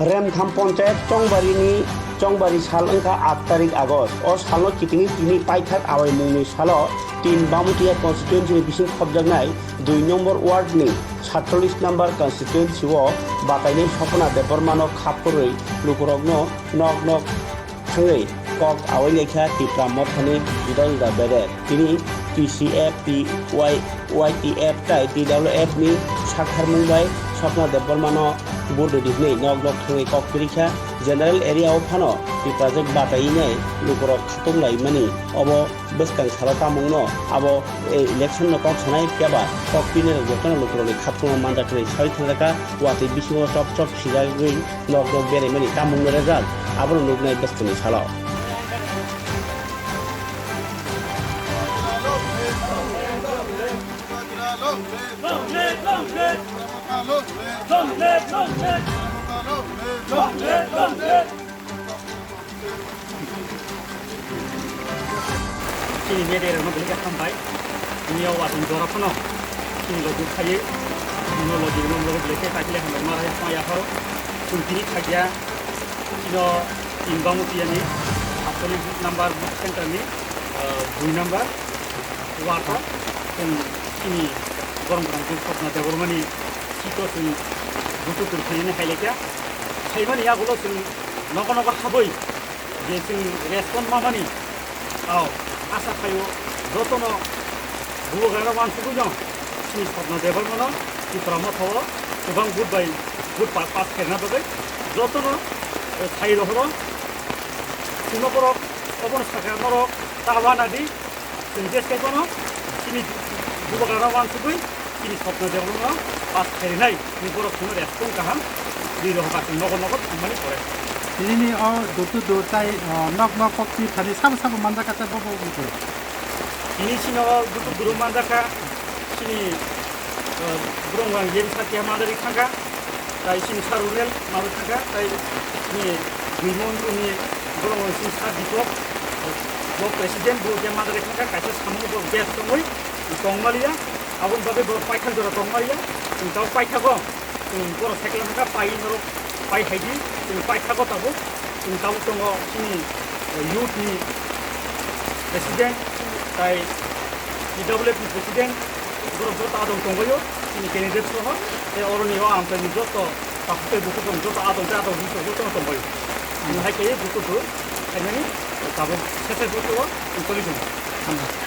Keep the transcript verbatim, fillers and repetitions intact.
Remtham Ponchayat Chongbarini Chongbari sal wngkha aat tarik August. O salno kitingwi tini paithak awaimungni salo tin Bamutiya constituency ni bising khopjaknai dui number ward ni satchollish number constituency o batainai Sopona Debbarmano khapurwi lukurokno nok nok thangwi kok awai laikha Tipra Mothani juda juda bedek. Tini T C F, T Y, Y T F tai T W F ni sakharmung bai Sopona Debbarmano vote rwdi hwnwi nok nok thangwi kok kwrwikha. General area o phano Tiprajwk bataiwi nai lukurok khatung laimani obo bwskang salo tamungno abo, eh, election no kok sanai phiya ba kok pinwi rok jotono lukurokni khatungo manjak hwnwi sawi thangjakha. Watwi bisingo chop chop sijagwi nok nok beraimani tamungno rejak, abono nuknai bwskangni salo. Chini media rokno belai khe hambai. Tini o watwi jora phano chini logi khaiwi, chini logi rokno belai khe kaisa le hambai ma raya phano yapharo. Chwng tini khaiya chini o tin Bamutiya ni atchollish number booth center ni, ah, dui number ward o chwng chini borok rang Sopona Debbarmani seat o chwng butu twi khainani hai laikha. Khaimani yagulo chwng nogo nogo habwi je chwng response mamani, ao, asa khaio jotono bubagrano wansugwino chini Sopona Debbarmano Tipra Mothao kwbang vote bai vote pa-, pass khaina bagwi jotono, eh, sai rohoro. Chwngno borok obono sakha norok ta wanadi. Chwng je khe bono chini bubagrano wansugwi chini Sopona Debbarmano pass khairinai, chini borok chwngno response kaham ri rohor kha, chwng nogo nogo thangmani pore. Tini ni o door to door tai, o, nok nok kok twi thani sabo sabo manjakha tei bo bo bo. Tini chini o door to door manjakha, chini, o, borok rang yen sa keha manjari thangkha. Tai chini sir Runel maro thangkha, tai chini Bimon ni borok chini sir Dipak, bo president, bo je madare thangkha, kaisa samung bo gas tongwi tongmaliya, aboni bagwi bo paithak jora tongmaliya, chwng tamo paithago, chwng borok cycle thangkha, pai norok pai haidi, chwng paithago tabuk, chwng tabuk tongo chini youth ni president, tai T W F ni president, borok joto adong tongbaio, chini candidate soho, tei oroni o amchaini joto takhuk tei bukhuk rok joto adong tei adong hinwi jotono tongbaio. Chini hai khe bukhuk rok khainani tabuk sese bukhuk o tongwi tongo.